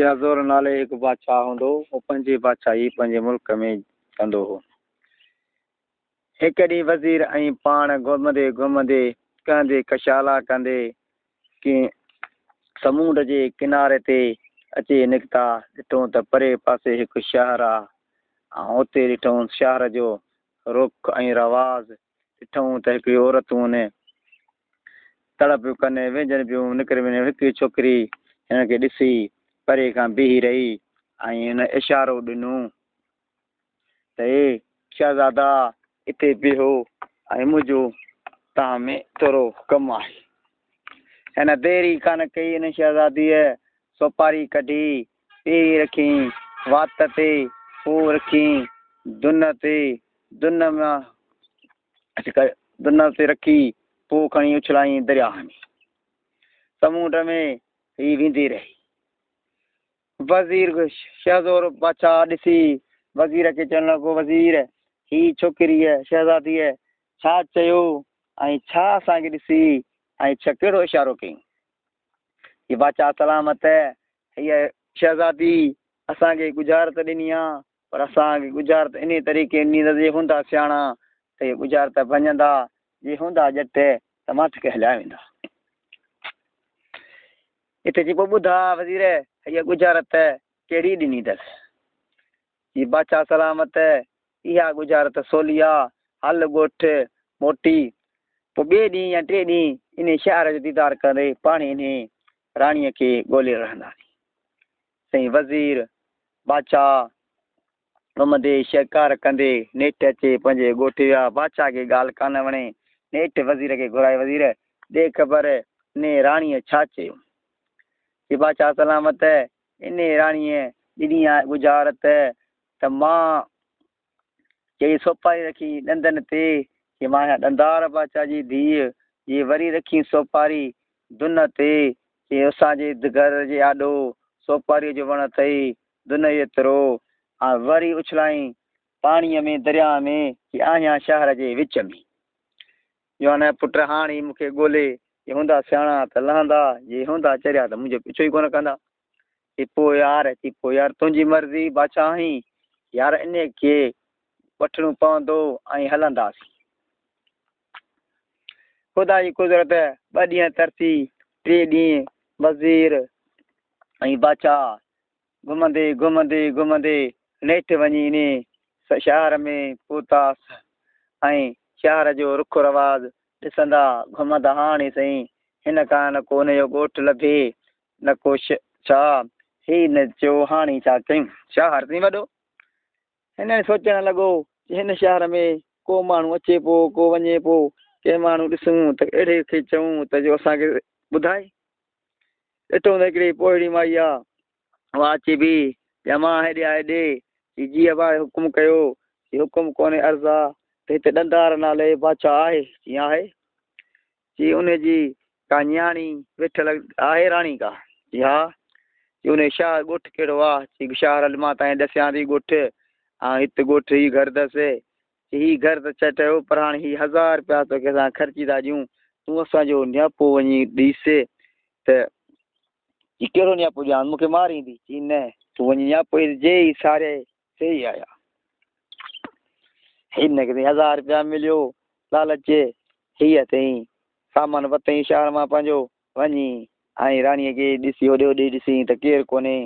شهزور نالي هڪ بادشاهه هوندو هو. پنهنجي بادشاهي پنهنجي ملڪ ۾ ڪندو هو. هڪ ڏينهن وزير ۽ پاڻ گهمندي گهمندي ڪهندي ڪشالا ڪندي ڪنهن سمونڊ جي ڪناري تي اچي نڪتا. ڏٺو ته پري پاسي هڪ شهر آ ۽ اتي ڏٺو شهر جو رخ ۽ رواز ڏٺئون ته هڪڙيون عورتون تڙ پيون ڪن، وينجهن پيون نڪري وڃن. هڪڙي ڇوڪري هنن کي ڏسي پري کان بيهي رهي ۽ هن اشارو ڏنو ته اي شهزادا اتي بيهو ۽ منهنجو توهان ۾ ٿورو ڪم آهي. هن دير ئي ڪانه ڪئي، ان شهزاديء سوپاري ڪڍي، پهرين رکيائين وات تي، پوء رکيائين دن تي، دن مان دن تي رکي پوء کڻي اڇلائين درياهه ۾. سمونڊ ۾ هي ويندي رهي. وزير شهزور بادشاهه ڏسي وزير کي چوڻ لڳو، وزير! هي ڇوڪريء، شهزاديء، ڇا چيو ۽ ڇا اسان کي ڏسي ۽ ڇا ڪهڙو اشارو ڪيائين؟ چي بادشاهه سلامت! هيء شهزادي اسان کي ڳجهارت ڏني آ، پر اسان کي ڳجهارت انهيء طريقي ڏني ته جي هوندا سياڻا ته اهي ڳجهارت ڀڃندا، جي هوندا ڄٽ ته ماٺ ڪري هليا ويندا. اتي چي پوء ٻڌاء وزير، هيء ڳجهارت ڪهڙي ڏني اٿس؟ چي بادشاهه سلامت، اها ڳجهارت سولي آ، هل ڳوٺ موٽي، پوء ٻئي ڏينهن يا ٽئين ڏينهن انهيء شهر جو ديدار ڪندي پاڻهي انهيء راڻيء کي ڳولي رهنداسين. سائين وزير بادشاهه گهمندي شهڪار ڪندي نيٺ اچي پنهنجي ڳوٺ ويا. بادشاهه کي ڳالهه ڪانه وڻي. نيٺ وزير کي گهرائي وزير ڏي خبر انهيء راڻيء ڇا چيو؟ چي بادشاهه سلامت انهيء راڻيء ڏني آهي ڳجهارت ته مان چئي سوپاري رکي ڏندن تي، چي مان آهيان ڏندار بادشاهه جي ڌيء، جي وري رکين سوپاري دن تي، چي اسان جي گهر جي آڏو سوپاريء جو وڻ اٿئي، دن ايترو، ۽ وري اڇلائين پاڻيء ۾ درياء ۾، چي آهيان شهر جي وچ ۾. جوان پٽ هاڻ هي مون کي ڳولي، جي هوندا سياڻا ته لهندا، جي هوندا چريا ته منهنجو پيڇو ئي ڪونه ڪندا. چي پوء يار، چي پوء يار تنهنجي مرضي بادشاهه آهين، يار انهيء کي وٺڻو پوندو ۽ هلنداسين. خدا جي قدرت ٻه ڏينهن ترسي ٽئين ڏينهن وزير ۽ بادشاهه گهمندي گهمندي گهمندي نيٺ وڃي انهيء شهر ۾ پهتاس ۽ شهر جو رخ رواج ڏسندا گهمندا هاڻي سهي هن کان نه ڪو انهيء جو ڳوٺ لڀي نه ڪو ڇا، هي نه چيو هاڻي ڇا ڪيون؟ شهر تائين وڏو. هن سوچڻ لڳو ته هن شهر ۾ ڪو ماڻهو اچي پيو، ڪو وڃي پيو، ڪنهن ماڻهو ڏسون ته اهڙي کي چئون ته جو اسان کي ٻڌائي. ڏٺو ته هڪڙي پوڙهي مائي آ، اها اچي بيهي، چي امان هيڏي آ هيڏي، چي جي ابا حڪم ڪيو، چي حڪم ڪونهي عرض آ ته هتي ڏندار نالي بادشاهه آهي؟ چي آهي. چي انهي جي ڪا نياڻي ويٺل آهي راڻي ڪا؟ چي ها. چي انهي شاهه ڳوٺ ڪهڙو آ؟ چي شاهه هل مان تانئين ڏسيان ٿي ڳوٺ ۽ هت ڳوٺ هي گهر اٿس. چي هي گهر ته چٽيو پر هاڻي هي هزار رپيا توکي اسان خرچي ٿا ڏيون تون اسان جو نياپو وڃي ڏيس ته چي ڪهڙو نياپو ڏيان مون کي ماريندي؟ چي نه تون وڃي نياپو ڏيس جي هي ساري سي ئي آيا. هن کي سائين هزار رپيا مليو لالچ هيء اٿئي سامان ورتئين شهر مان پنهنجو وڃي ۽ راڻيء کي ڏسي هوڏي هوڏي ڏسي ته ڪير ڪونهي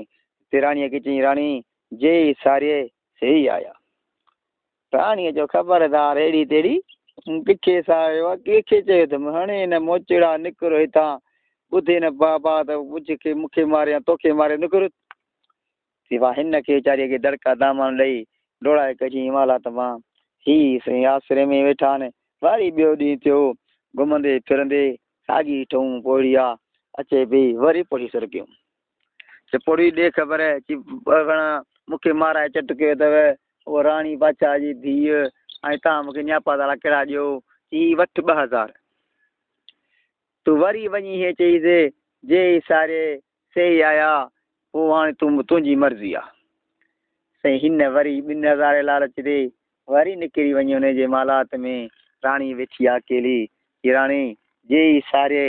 تي راڻيء کي چيائين راڻي جي ساري سي ئي آيا. راڻيء چيو خبردار اهڙي تهڙي ڪکي ساريو آ ڪنهن کي چيو اٿم هڻي نه موچڙا نڪر هتان ٻڌي نه بابا ته مجهه کي مون کي ماري يا توکي ماري نڪر سوا هن کي ويچاريء کي دڙڪا دامان ڏئي ڊوڙائي ڪڍيائين مالات مان. هي سائين آسري ۾ ويٺا آهن. وري ٻيو ڏينهن ٿيو. گهمندي ڦرندي ساڳي ٺئون پوڙهي آ اچي پئي. وري پوڙهي سر ڪيو. چي پوڙهي ڏي خبر چي وڻا مون کي مارائي چٽ ڪيو اٿو. اهو راڻي بادشاهه جي ڌيء ۽ توهان مون کي نياپا ٿا ڪهڙا ڏيو. چي وٺ 2000. تون وري وڃي هيئن چئيس جي ساري سي ئي آيا، پوء هاڻي تون تنهنجي مرضي آ. سائين هن وري ٻن هزارين لالچ تي وري نڪري وڃي انهي جي محلات ۾ راڻي ويٺي آ اڪيلي، چي راڻي جي ئي ساري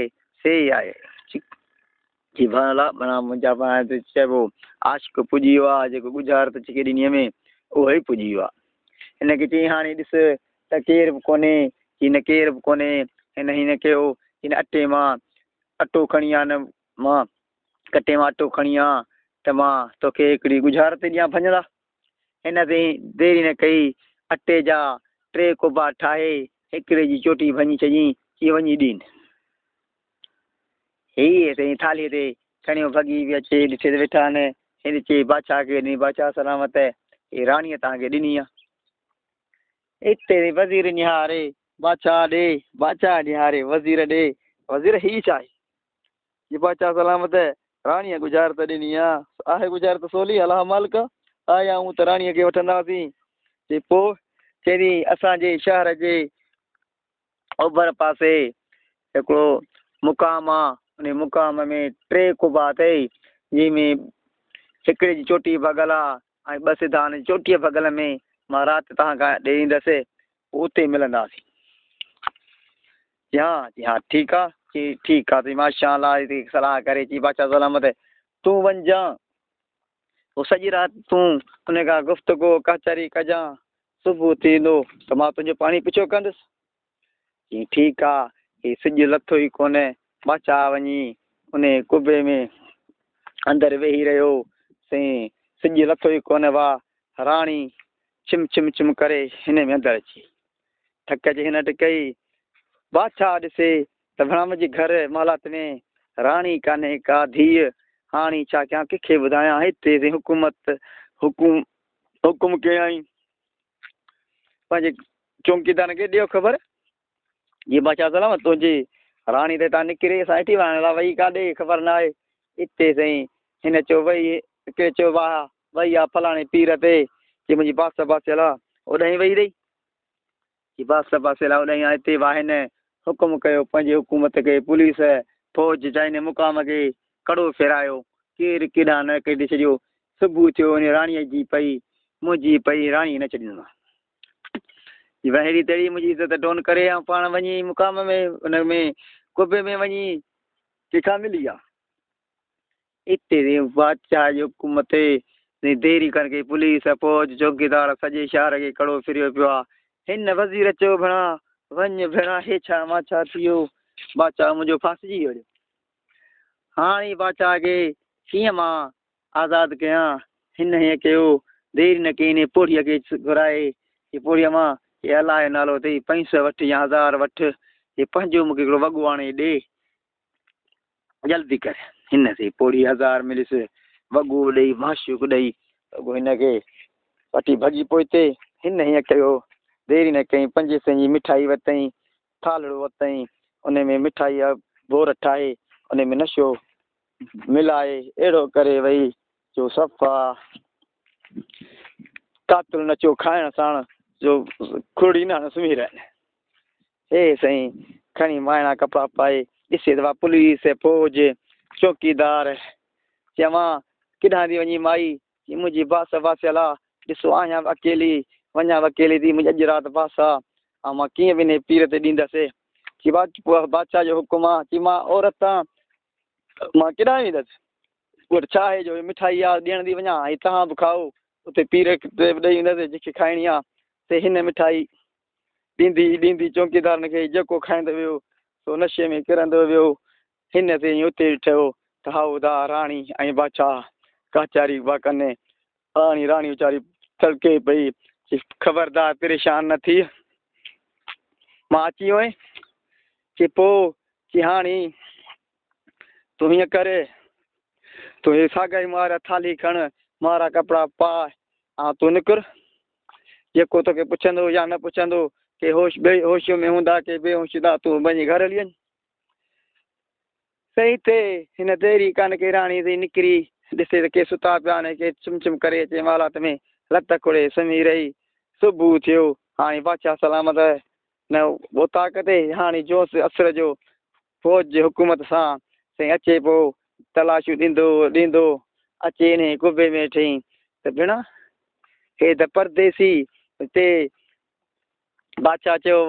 سي ئي آئي. چي ڀلا معنيٰ منهنجا پاڻ چئبو عاشق پڄي ويو آ، جيڪو ڳجهارت ڇڪي ڏني ۾ اهو ئي پڄي ويو آ. هن کي چيائين هاڻي ڏس ته ڪير به ڪونهي. چي نه ڪير به ڪونهي. هن هيئن ڪيو، هن اٽي مان اٽو کڻي آ نه مان ڪٽي مان اٽو کڻي آ ته مان توکي هڪڙي ڳجهارت ڏيان ڀڃڙا. هن سائين دير ئي نه ڪئي، اٽي جا ٽي قبا ٺاهي هڪڙي جي چوٽي ڀڃي ڇڏيائين، چي وڃي ڏين. هيء سائين ٿالهيء تي کڻيو ڀڳي به اچي ڏٺي ته ويٺا آهن. هن چي بادشاهه کي ڏني، بادشاهه سلامت، هيء راڻيء توهان کي ڏني آ. اتي وزير نهاري بادشاهه ڏي، بادشاهه نهاري وزير ڏي، وزير هيء ڇا آهي؟ جي بادشاهه سلامت، راڻيء ڳجهارت ڏني آ. آهي ڳجهارت سولي، الله مالڪ آهي، آئون ته راڻيء کي وٺنداسين. چي پوء؟ چئي اسان جي شهر جي اوڀر پاسي هڪڙو مقام آ، ان مقام ۾ ٽي قبا اٿئي، جنهن ۾ هڪڙي جي چوٽي ڀڳل آ ۽ ٻه سڌا آهن. چوٽيء ڀڳل ۾ مان رات توهان کان ڏئي ايندس، پوء اتي ملنداسين. چي ها، چي ها ٺيڪ آ، چي ٺيڪ آ. چي ماشاء الله صلاح ڪري چي بادشاهه سلامت تون وڃجان، پوء سڄي رات تون ان کان گفتگو ڪچهري ڪجان، صبح ٿيندو ته مان تنهنجو پاڻي پڇو ڪندس. چيائين ٺيڪ آ. هي سج لٿو ئي ڪونه، بادشاهه وڃي انهي قبي ۾ اندر ويهي رهيو. سائين سج لٿو ئي ڪونه واهه راڻي ڇم ڇم ڇم ڪري هن ۾ اندر اچي ٿڪ جي هن وٽ ڪئي. بادشاهه ڏسي ته ڀڻا منهنجي گهر محلات ۾ راڻي ڪانهي ڪا ڌيء، هاڻي ڇا ڪيان ڪنهن کي ٻڌايان. هتي سائين حڪومت حڪم حڪم ڪيائين پنهنجي چونڪيدارن کي ڏيو خبر جي بادشاهه سلامت تنهنجي راڻي ته هتان نڪري اسان هيٺي وڃڻ لاء وئي ڪاڏي خبر نه آهي. اتي سائين هن چيو وئي هڪڙي چيو واهه وئي آ فلاڻي پير تي چي منهنجي باس باسيل آ اوڏانهن وئي رهي. چي باس باسيل آ اوڏانهن آ اتي واهه هن حڪم ڪيو پنهنجي حڪومت کي پوليس فوج چائني مقام کي ڪڙو ڦيرايو ڪير ڪيڏانهن نه ڪڍي ڇڏيو. صبح ٿيو ان راڻيء جي پئي منهنجي پئي راڻي نه ڇڏيندومانء. جي اهڙي تهڙي منهنجي عزت ڊون ڪري ۽ پاڻ وڃي مقام ۾ ان ۾ قبي ۾ وڃي ڪنهن کان ملي آ. اتي بادشاهه جي حڪم تي ديري ڪرڻ ڪئي پوليس فوج چوڪيدار سڄي شهر کي ڪڙو ڦريو پيو آ. هن وزير چيو ڀيڻا وڃ ڀيڻا هي ڇا مان ڇا ٿي ويو بادشاهه منهنجو ڦاسجي ويو. هاڻي بادشاهه کي ڪيئن مان آزاد ڪيان؟ هن هيئن ڪيو، دير نه ڪئي انهيء پوڙهيء کي گهرائي، چي پوڙهيء مان، هي الله جو نالو اٿئي، پنج سؤ وٺ يا هزار وٺ، هي پنهنجو مون کي هڪڙو وڳو آڻي ڏي، جلدي ڪر. هن سي پوڙهي هزار مليس، وڳو به ڏئي، معشوق ڏئي، وڳو هن کي وٺي ڀڄي پوئتي. هن هيئن ڪيو، دير ئي نه ڪئي، پنجين سئين جي مٺائي ورتائين، ٿالهڙو ورتائين، ان ۾ مٺائي جا ڀور ٺاهي، ان ۾ نشو ملائي اهڙو ڪري وئي جو صفا قاتل نچو کائڻ ساڻ جو کڙي نه هڻ سمهي رهن. اي سائين کڻي مائڻا ڪپڙا پائي ڏسي ته پوليس فوج چوڪيدار چوان ڪيڏانهن ٿي وڃي مائي چي منهنجي باس باسيل آ ڏسو آهيان به اڪيلي وڃان به اڪيلي ٿي منهنجي اڄ رات باس آ ۽ مان ڪيئن به انهي پير تي ڏيندس چي بادشاهه جو حڪم آ چي مان عورت آن مان ڪيڏانهن ويندس وٽ ڇا آهي جو مٺائي آ ڏيڻ ٿي وڃان ۽ توهان به کائو اتي پير تي به ڏئي ويندس جنهن کي کائڻي آ سي هن مٺائي ڏيندي ڏيندي چوڪيدارن کي جيڪو کائيندو ويو سو نشي ۾ ڪرندو ويو هن تي اتي ٺهيو ته هائو دا راڻي ۽ بادشاهه ڪاچاري با ڪن راڻي راڻي ويچاري تڙڪي پئي چي خبردار پريشان نه ٿي مان اچي وئين چي پوء چي هاڻي تون هيئن ڪر تون هي ساڳا ئي مارا ٿالهي کڻ مارا ڪپڙا پاء ۽ تون نڪر جيڪو توکي پڇندو يا نه پڇندو ڪي هوش بي هوش ۾ هوندا ڪي بي هوش هوندا تون پنهنجي گهر هلي وڃ سائين تي هن دير ئي ڪانه ڪئي راڻي سائين نڪري ڏسي ته ڪي ستا پيا آهن ڪي چم چم ڪري اچي محلات ۾ لت کوڙي سمهي رهي. صبح ٿيو هاڻي بادشاهه سلامت نه اوطاق تي هاڻي جوش عصر جو فوج جي حڪومت سان سائين اچي پيو تلاشيون ڏيندو ڏيندو اچي انهي قبي ۾ ٺهين ته ڀيڻا هي ته پرديسي تي بادشاهه چيو،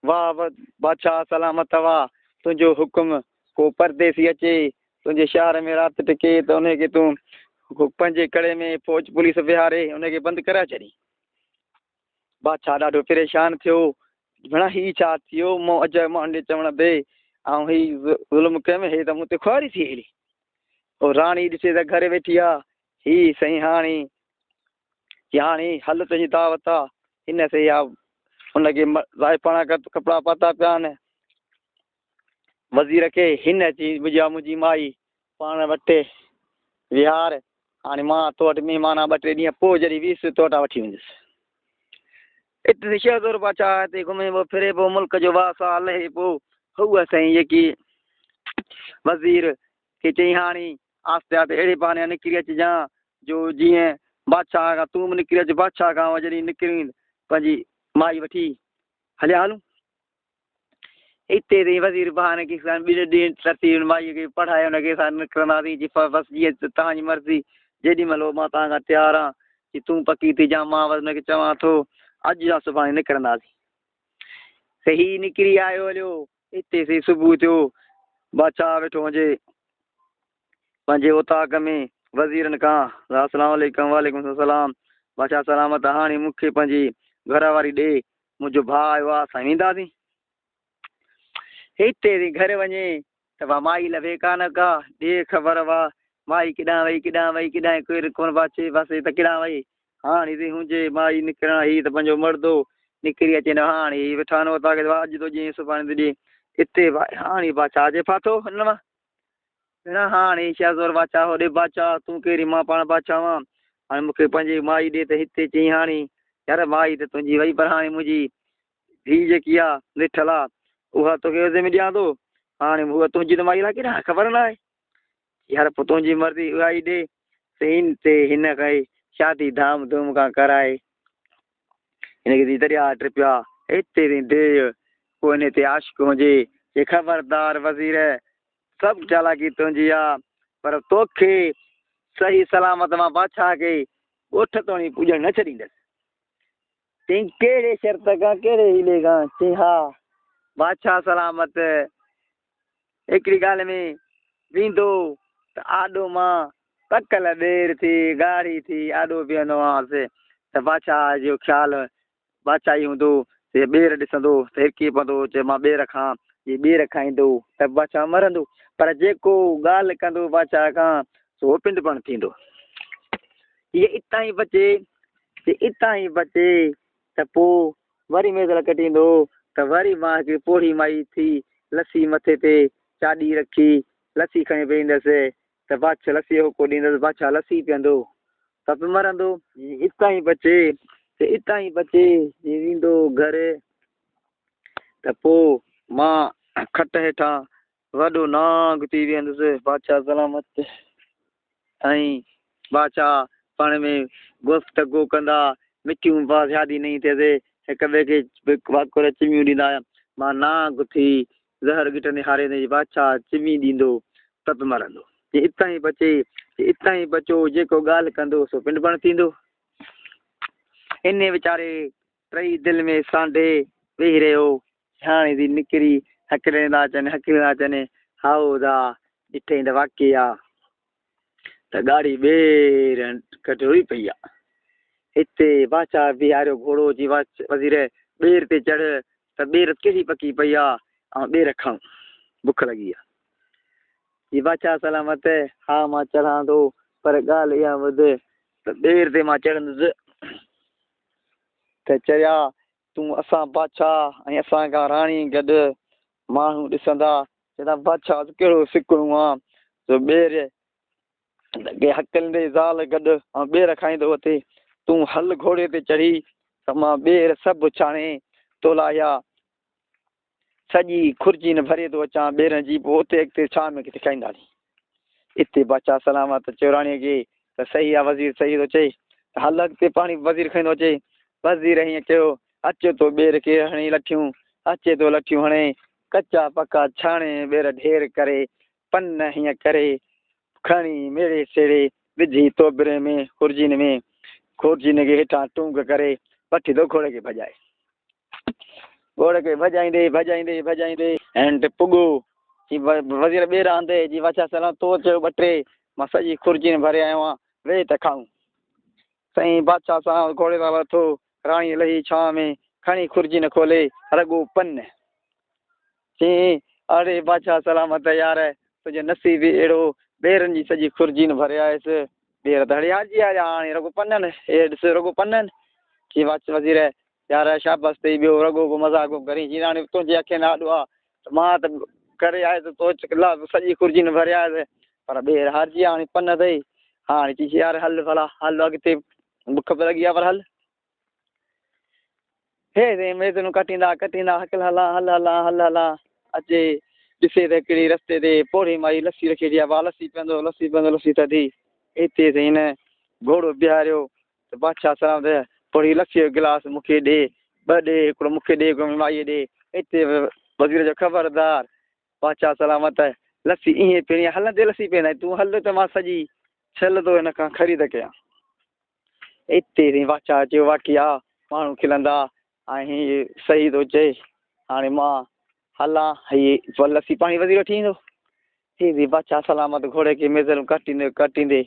واهه بادشاهه سلامت واهه، تنهنجو حڪم، ڪو پرديسي اچي تنهنجي شهر ۾ رات ٽڪي ته ان کي تون پنهنجي ڪڙي ۾ فوج پوليس ويهاري ان کي بند ڪرائي ڇڏين. بادشاهه ڏاڍو پريشان ٿيو، ڀيڻا هي ڇا ٿيو، مون اجايو ماڻهن جي چوڻ تي آئون هي ظلم ڪيم، هي ته مون تي خواري ٿي هلي. پوء راڻي ڏسي ته گهر ويٺي آ، هي سائين هاڻي چي هاڻي هل تنهنجي دعوت آ، هن سائين آ هن کي زائفاڻا ڪپڙا پاتا پيا آهن. وزير کي هن اچي منهنجا منهنجي مائي پاڻ وٽ ويهار، هاڻي مان تو وٽ مهمان آهيان، ٻه ٽي ڏينهن پوء جڏهن ويس تو وٽان وٺي ويندس. اتي شهزور بادشاهه هتي گهمي پيو ڦري پيو، ملڪ جو واء ساء لهي پيو. هوء سائين جيڪي وزير کي چيائين هاڻي آهستي آهستي اهڙي بهاني سان نڪري اچجان جو جيئن بادشاهه کان تون به نڪري اچ، بادشاهه کان جڏهن نڪرين پنهنجي مائي وٺي هليا هلون. اتي تائين وزير بهاني کي سان ٻن ڏينهن ترتيب مائيء کي پڙهائي ان کي اسان نڪرنداسين چي بس جيئن توهان جي مرضي جيڏي مهل هو مان توهان کان تيار آهيان چي تون پڪي ٿي جان مان بس ان کي چوان ٿو اڄ يا سڀاڻي نڪرنداسين سي هي نڪري آيو هليو اتي سي صبح ٿيو بادشاهه ويٺو هجي پنهنجي اوطاق ۾ وزيرن کان السلام عليڪم وعليڪم السلام بادشاهه سلامت هاڻي مون کي پنهنجي گهر واري ڏي منهنجو ڀاء آيو آ، اسان وينداسين. هتي ٿي گهر وڃي ته وا مائي لڀي ڪانه ڪا، ڏي خبر وا مائي ڪيڏانهن وئي، ڪيڏانهن وئي، ڪيڏانهن ڪير ڪونه باچي، بس هي ته ڪيڏانهن وئي. هاڻ هتي هجي مائي نڪرڻ هي ته پنهنجو مڙدو نڪري اچي نه هاڻ هي ويٺا آهن اوطاق تي وا اڄ ٿو ڏئين سڀاڻي ٿو ڏئين. هتي وا هاڻ هي بادشاهه اچي ڦاٿو هن مان. ڀيڻا هاڻ هي شهزور بادشاهه هوڏي بادشاهه تون ڪيرين مان پاڻ بادشاهه هان هاڻي مون کي پنهنجي مائي ڏي ته هتي چئين هاڻي يار مائي ته تنهنجي وئي پر هاڻي منهنجي ڌيء جيڪي آ نٺل آ اها توکي عيوضي ۾ ڏيان ٿو هاڻي هوء تنهنجي ته مائي لاء ڪيڏانهن خبر نه آهي يار پوء تنهنجي مرضي اها ئي ڏي سين تي هن کي شادي ڌام ڌوم کان ڪرائي هن کي درياء ٽپيا هتي ديهه ڪو ان تي عاشق هجي چي خبردار وزير سڀ چالاڪي تنهنجي آ، پر توکي صحيح سلامت مان بادشاهه کي ڳوٺ توڻي پڄڻ نه ڇڏيندس. چيائين، ڪهڙي شرط کان، ڪهڙي حيلي کان؟ چيائين، ها، بادشاهه سلامت هڪڙي ڳالهه ۾ ويندو ته آڏو مان پڪل ٻير ٿي، ڳاڙهي ٿي آڏو بيهندو هئانس ته بادشاهه جو خيال بادشاهي هوندو ته ٻير ڏسندو ته هرکي پوندو چي مان ٻير کان، جي ٻير کائيندو ته بادشاهه مرندو، پر جيڪو ڳالهه ڪندو بادشاهه کان سو پنڊ پڻ ٿيندو. جي اتان ئي بچي، جي اتان ئي بچي ته پوء وري ميزل ڪٽيندو ته وري مان هڪڙي پوڙهي مائي ٿي لسي مٿي تي چاڏي رکي لسي کڻي پئي ايندس ته بادشاهه لسيء جو حڪم ڏيندس، بادشاهه لسي پيئندو ته به مرندو. جي اتان ئي بچي ته اتان ئي بچي، جي ويندو گهر ته پوء مان کٽ هيٺان وڏو نانگ ٿي ويهندس. بادشاهه سلامت ۽ بادشاهه پاڻ ۾ گفتگو ڪندا، مٺيون شادي نئين ٿيس، هڪ ٻئي کي ڀاڪر چميون ڏيندا، مان نانگ ٿي زهر ڳٽ نهاريندي بادشاهه چمي ڏيندو ته به مرندو. جي اتان ئي بچي، جي اتان ئي بچو، جيڪو ڳالهه ڪندو سو پنڊ پڻ ٿيندو. انهيء ويچاري ٽئي دل ۾ سانڍي ويهي رهيو. هاڻي ٿي نڪري هڪليندا اچن، هڪليندا اچن، هائو دا ڏٺئين ته واقعي آ ته ڳاڙهي ٻير ڪڍيو ئي پئي آ. هتي بادشاهه بيهاريو گهوڙو، چي وزير ٻير تي چڙهه ته ٻير ڪهڙي پڪي پئي آ، آئون ٻير کائون، بک لڳي آ. چي بادشاهه سلامت، ها مان چڙهان ٿو، پر ڳالهه اها ٻڌ ته ٻير تي مان چڙهندس ته چريا تون اسان بادشاهه ۽ اسان کان راڻي گڏ ماڻهو ڏسندا، چوندا بادشاهه ته ڪهڙو سڪڻو آ، جو ٻير کي هڪلندي زال گڏ ۽ ٻير کائيندو وتي، تون هل گهوڙي تي چڙهي ته مان ٻير سڀ ڇاڻي تو لاء اها سڄي خرجين ڀري ٿو اچان ٻيرن جي، پوء اتي اڳتي ڇا ۾ ڪٿي کائينداسين. اتي بادشاهه سلامت چيو راڻيء کي ته صحيح آ وزير صحيح ٿو چئي ته هل اڳتي پاڻي وزير کڻي ٿو اچي. وزير هيئن چيو، اچي ٿو ٻير کي هڻي لٺيون، اچي ٿو لٺيون هڻي، ڪچا پڪا ڇاڻي ٻير ڍير ڪري، پن هيئن ڪري، کڻي ميڙي سيڙي وجهي توبري ۾ خرجين ۾، خرجين کي هيٺان ٽونگ ڪري وٺي ٿو گهوڙي کي ڀڄائي. گهوڙي کي ڀڄائيندي ڀڄائيندي ڀڄائيندي هنٽ پڳو. چي وزير ٻير آندي، چي بادشاهه سلامت تو چيو ٻه ٽي، مان سڄي خرجين ڀري آيو آهيان، ويهه ته کائون. سائين بادشاهه سلامت گهوڙي تان لٿو، راڻي لهي ڇانو ۾، کڻي خرجين کولي، رڳو پن. چيائين، اڙي بادشاهه سلامت يار، تنهنجو نصيب ئي اهڙو، ٻيرن جي سڄي خرجين ڀري آيس، ٻير ته هڙئي هارجي آيا، هاڻي رڳو پنن، هي ڏس رڳو پنن. چي وزير، يار شابس اٿئي، ٻيو رڳو ڪو مذاق پيو ڪرين. چي هاڻي تنهنجي اکين آڏو آ ته مان ته ڪري آيس، تو سڄي خرجين ڀري آيس، پر ٻير هارجي آيا، هاڻي پن اٿئي. هاڻي چيس، يار هل ڀلا، هل اڳتي، بک به لڳي آ، پر هل. هي سائين ميزنون ڪٽيندا ڪٽيندا هڪل هلان هل هلان هل هلان اچي ڏسي ته هڪڙي رستي تي پوڙهي مائي لسي رکي ويٺي آ. وا لسي پيئندو لسي پيئندو لسي ٿڌي. اتي سائين هن گهوڙو بيهاريو ته بادشاهه سلامت پوڙهي لسيء جو گلاس مون کي ڏي، ٻه ڏي، هڪڙو مون کي ڏي هڪڙو مائيء ڏي. اتي وزير چيو خبردار بادشاهه سلامت لسي ائين پيئڻي آ هلندي لسي پيئندائين تون هل ته مان سڄي ڇل ٿو هن کان خريد ڪيان. اتي سائين بادشاهه چيو واقعي آ ماڻهو کلندا ۽ هي صحيح ٿو چئي هاڻي مان هلان هي لسي پاڻي وزير وٺي ايندو. هي سائين بادشاهه سلامت گهوڙي کي ميزرون ڪٽيندي ڪٽيندي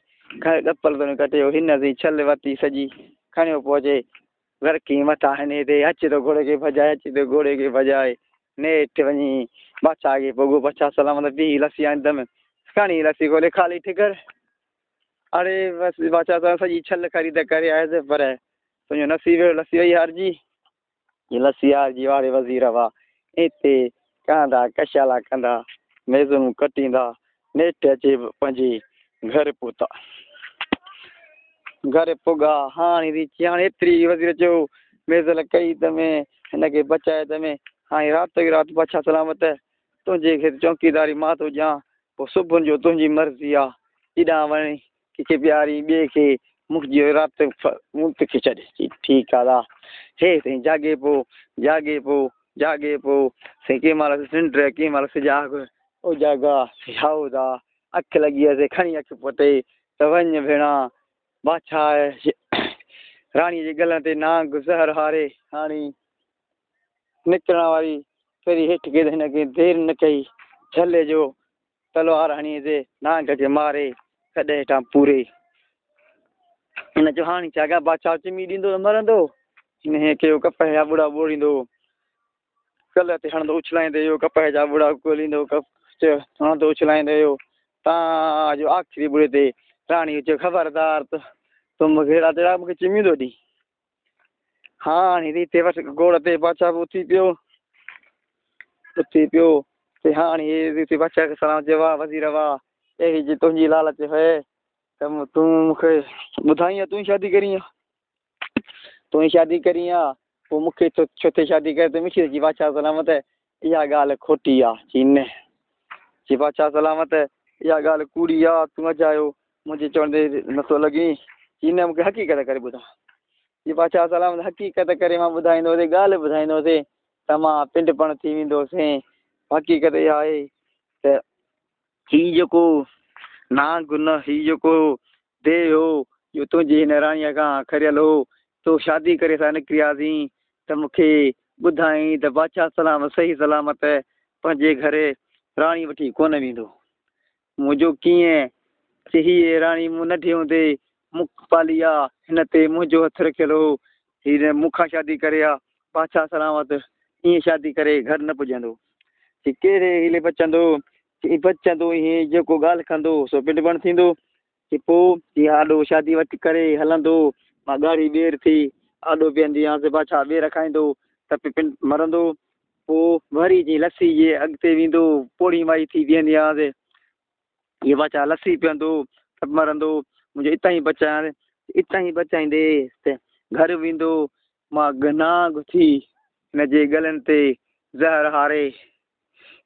ڳپل تائين ڪٽيو هن سائين ڇل ورتي سڄي کڻيو پهچي غرقي مٿان هن تي اچي ٿو گهوڙي کي ڀڄائي اچي ٿو گهوڙي کي ڀڄائي نيٺ وڃي بادشاهه کي پڳو. بادشاهه سلامت بيهي لسي آندم کڻي لسي کولي خالي ٺڪر. اڙي بس بادشاهه سان سڄي ڇل خريد ڪري آيس پر تنهنجو نصيب اهڙو لسي وئي هارجي. هي لسي هارجي واري وزير هئا اتي ڪهندا ڪشالا ڪندا ميزون ڪٽيندا نيٺ اچي پنهنجي گهر پهتا. گهر پڳا هاڻي ريچي هاڻي ايتري وزير چيو ميزل ڪئي ته ۾ هن کي بچائي ته ۾ هاڻي رات ئي رات بادشاهه سلامت تنهنجي کي چوڪيداري مان ٿو ڏيان پوء صبح جو تنهنجي مرضي آ ڪيڏانهن وڃين ڪنهن کي پيارين ٻئي کي منهنجي رات مون کي ڇڏ. چي ٺيڪ آ دا. هي سائين جاڳي پو جاڳي پو جاڳي پو سائين ڪنهن مهل ننڊ ڪنهن مهل سجاڳ او جاڳا هائو دا اک لڳي هيس کڻي اک پوتي ته وڃ ڀيڻا بادشاهه راڻيء جي ڳلن تي نانگ زهر هاري هاڻي نڪرڻ واري ڦري هيٺ ڪئي ته هن کي دير نه ڪئي جهلي جو تلوار هڻي تي نانگ کي ماري کڏ هيٺان پوري. هن چيو هاڻي ڇا ڪيان بادشاهه چمي ڏيندو ته مرندو. هن هيئن ڪيو ڪپهه جا ٻڙا ٻوڙيندو ڪل تي هڻندو اڇلائيندو ويو ڪپهه جا ٻڙا ڳوليندو هڻندو اڇلائيندو ويو تان جو آخري ٻڙي تي راڻي چيو خبردار ته تون مون کي اهڙا تهڙا مون کي چميون ٿو ڏين. هاڻي ريتي وٺ گوڙ تي بادشاهه به اٿي پيو اٿي پيو ته هاڻي ريتي بادشاهه کي سلام چيو واهه وزير واهه اهڙي جي تنهنجي لالچ هئي ته تون مون کي ٻڌائين ها تون شادي ڪرين ها تون شادي ڪرين ها پوء مون کي ڇو ٿي شادي ڪري ته مکي چي بادشاهه سلامت اها ڳالهه کوٽي آ چي نه چي بادشاهه سلامت اها ڳالهه ڪوڙي آ تون اجايو منهنجي چوڻ تي نٿو لڳين. چي نه مون کي حقيقت ڪري ٻڌاء. چي بادشاهه سلامت حقيقت ڪري مان ٻڌائيندوسين ڳالهه ٻڌائيندوسين ته مان پنڊ پڻ ٿي ويندوسين. حقيقت اها آهي ته هي جيڪو نانگ نه هي جيڪو ديهه هو اهو تنهنجي هن راڻيء کان کريل هو. تو شادي ڪري اسان نڪري آياسين ته مون کي ٻڌائين ته بادشاهه سلامت صحيح سلامت پنهنجي گهر راڻي وٺي ڪونه ويندو. منهنجو ڪيئن چي هيء راڻي مون ننڍي هوندي مون پالي آ، هن تي منهنجو هٿ رکيل هو، هي مون کان شادي ڪري ها، بادشاهه سلامت ائين شادي ڪري گهر نه پڄندو. چي ڪهڙي حيلي بچندو؟ چي بچندو ائين جيڪو ڳالهه ڪندو سو پنڊ پڻ ٿيندو. چي پوء؟ چي آڏو شادي وٺ ڪري هلندو، مان ڳاڙهي ٻير ٿي آڏو بيهنديانس، بادشاهه ٻير کائيندو ته به پنڊ مرندو. پوء وري جي لسي جي اڳتي ويندو، پوڙهي مائي ٿي بيهنديانس، هيء بادشاهه لسي پيئندو ته مرندو، منهنجو اتان ئي بچايانس، اتان ئي بچائيندي ته گهر ويندو، مان نانگ ٿي هن جي ڳلن تي زهر هاري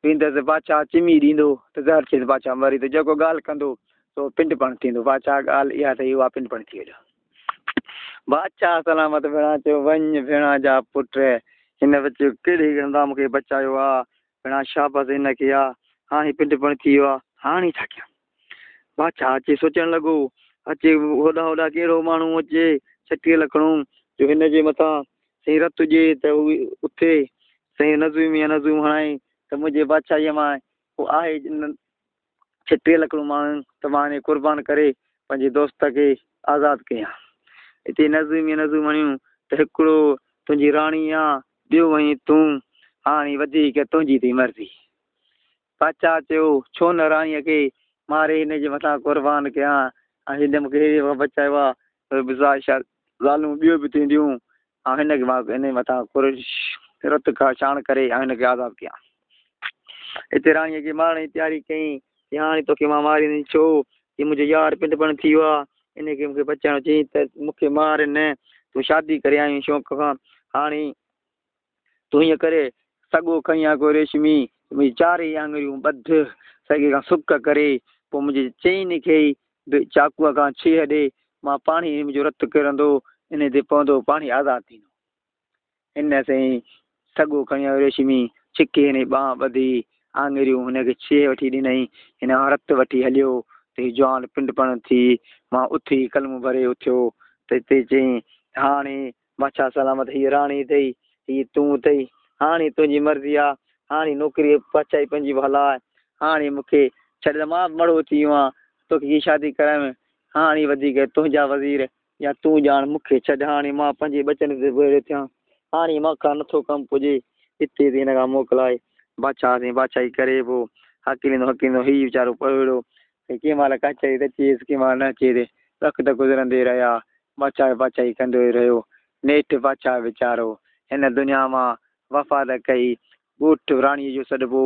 ويندس، بادشاهه چمي ڏيندو ته زهر ٿيندس، بادشاهه مري ته جيڪو ڳالهه ڪندو سو پنڊ پڻ ٿيندو، بادشاهه ڳالهه اها اٿئي اها پنڊ پڻ ٿي ويندو. بادشاهه سلامت ڀيڻا چيو، وڃ ڀيڻا جا پٽ، هن وچ ڪهڙي هنڌان مون کي بچايو آ، ڀيڻا شابس هن کي آ، هاڻي پنڊ پڻ ٿي ويو آ، هاڻي ڇا ڪيان؟ بادشاهه اچي سوچڻ لڳو، اچي هوڏانهن هوڏانهن ڪهڙو ماڻهو اچي 36 لکڻو جو هن جي مٿان سائين رت هجي ته هو اٿي سائين نظومي نظوم هڻائي ته منهنجي بادشاهيء مان اهو آهي 36 لک ماڻهن ته مان هن قربان ڪري پنهنجي دوست کي آزاد ڪيان. اتي نظمي نظم هڻيون ته هڪڙو تنهنجي راڻي آ، ٻيو آهين تون، هاڻي وڌيڪ تنهنجي ٿي مرضي. بادشاهه چيو، ڇو نه راڻيء کي ماري هن جي مٿان قربان ڪيان ۽ هن مون کي هيڏي کان بچايو آ، زالون ٻيون به ٿينديون ۽ هن کي مان هن جي مٿان رت ڇاڻ ڪري ۽ هن کي آزاد ڪيان. اتي راڻيء کي مارڻ جي تياري ڪيائين چي هاڻي توکي مان ماريندس ڇو هي منهنجو يار پنڊ پڻ ٿي ويو آ، ان کي مون کي بچائڻو چيائين ته مون کي مار نه، تون شادي ڪري آيو آهين شوق کان، هاڻي تون هيئن ڪري سڳو کڻي آ ڪو ريشمي، منهنجي چارئي آڱريون ٻڌ، سڳي کان سڪ ڪري، پوء منهنجي چئن کي ئي به چاقوء کان ڇيهه ڏي، مان پاڻهي منهنجو رت ڪرندو، انهي تي پوندو، پاڻهي آزاد ٿيندو. هن سائين سڳو کڻي آيو ريشمي ڇڪي هن جي ٻانهن ٻڌي، آڱريون هن کي ڇيهه وٺي ڏنائين، هن کان رت وٺي هليو ته هي جوان پنڊ پڻ ٿي مان اٿي ڪلمون ڀري اٿيو ته هتي چيائين ته هاڻي بادشاهه سلامت هيء راڻي اٿئي، هيء تون اٿئي، هاڻي تنهنجي مرضي آ، هاڻي نوڪري بادشاهي پنهنجي به هلاء، هاڻي مون کي ڇڏ ته مان به مڙهو ٿي ويو آهيان، توکي ڪيئن شادي ڪرايان، هاڻي وڌيڪ تنهنجا وزير يا تون ڄاڻ، مون کي ڇڏ، هاڻي مان پنهنجي ٻچن تي ڀيڙو ٿيان، هاڻي مان کان نٿو ڪم پڄي. اتي ته هن کان موڪلائي، بادشاهه سين بادشاهي ڪري پوء هڪليندو هڪليندو هي ويچارو پوڙهو ڪنهن مهل ڪچهري ته اچيس، ڪنهن مهل نه اچيس، وقت گذرندي رهيا، بادشاهه بادشاهي ڪندو ئي رهيو. نيٺ بادشاهه ويچارو هن دنيا مان وفات ڪئي. ڳوٺ راڻيء جو سڏبو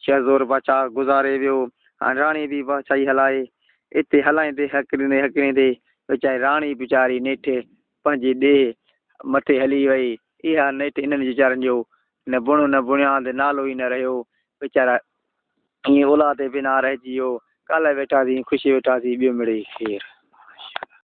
شهزور بادشاهه گذاري ويو. هاڻي راڻي به بادشاهي هلائي. اتي هلائيندي هڪليندي هڪليندي ويچاري راڻي ويچاري نيٺ پنهنجي ڏيهه مٿي هلي وئي. اها نيٺ انهن ويچارن جو نه بڻ نه بڻياد نالو ئي نه رهيو. ويچارا ائين اولاد بنا رهجي ويو. ڪالهه ويٺاسين خوش ويٺاسين ٻيو مڙئي خير.